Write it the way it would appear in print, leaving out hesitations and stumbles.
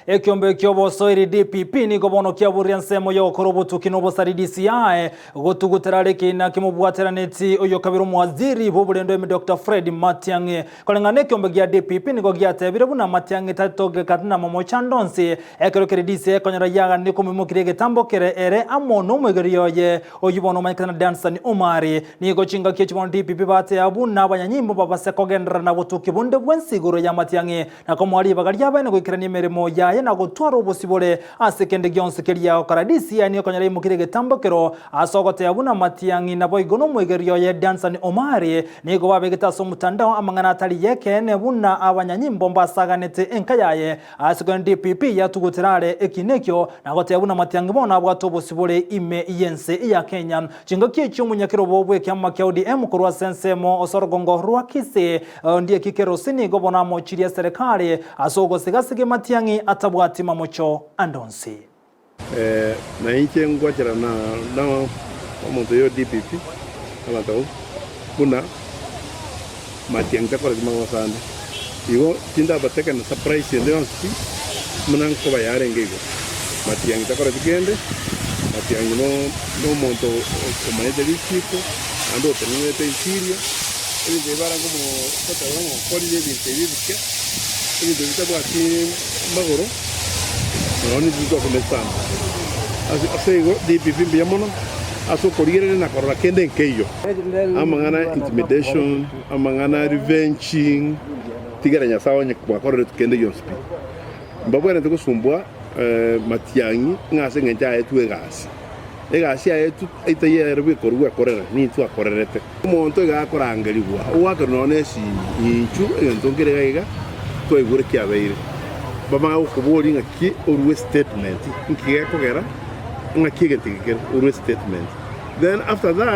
Ekiombe ki'obosoeri DPP nigo bono kiaboria ensemo y'ogokora obotuki na obosari DCI gotugutera are ekeina kimobwateraneti oyo kabere omowaziri bw'oborendo ime Doctor Fred Matiang'i. Koreng'ana nekiombe gia DPP nigo giatebire buna Matiang'i tatogeka na momochando onsi ekero kere DCI ekonyora yaganire komoimokeria egetambo kere ere amo nomoigereria oye oyio bono omanyekana na Danstan Omari. Nigo chingaki echi bono DPP batea buna abanyanyimbo babase kogenderera na botuki bonde bwensi igoro ya Matiang'i na komoa ribaga ri'abeene goikerania emeremo yaye na gotwara obosibore ase kende gionsi keria agokora. DCI nigo ekonyora yaimokire egetambokero ase ogoteba buna Matiang'i naboigo nomoigereria oye Danson Omari nigo babegete ase omotandao amang'ana atari y'ekeene buna abanyanyimbo mbasaganete enka yaye ase korende DPP yatugutera are ekiina ekio na goteba buna Matiang'i bono abwate obosibore ime y'ense ya Kenya. Chingaki echio omonyakerobo bw'ekiama kia ODM korwa ase ensemo ase orogongo rwa Kisii Ondieki Kerosi nigo bono amochirie eserekari ase ogosiga-siga ematiang'i atabwati mamocho ande onsi. Na inche ngwacherana na omonto oyo o DPP, abanto abwo, buna Matiang'i takoreti magoso ande. Igo tindabateke na surprise ende yonsi pi, buna nkoba yarenge igo. Matiang'i takoreti kende, Matiang'i nomonto omanyete richiko, naende otenenerete interior. Ebinto ebi barenge goteba ng'a okorire ebinto ebi ebike, ebinto bitabwati magoro, nonya nintwe twasomete sana. Ase ase igo DPP mbuya mono ase okorigereria na korora kende nkeiyo. Amang'ana intimidation, amang'ana revenging, tigera Nyasae onye bwakoreretwe kende gionsi pi. Mbabwenerete gosumbua matiang'i ng'a ase eng'encho aetwe egasi. Egasi yaye etaiyo ere bw'ekorwa gwekorera, nintwe akorerete. Omonto iga akorangerigwa, ogoakerwa nonya nesimi, Inchuo, egento nkere iga iga, twaigure kiabeire. Bamanye gokoboria ng'aki orue statement, nki gekogera, ng'aki egento eke kere, orue statement. Then after that.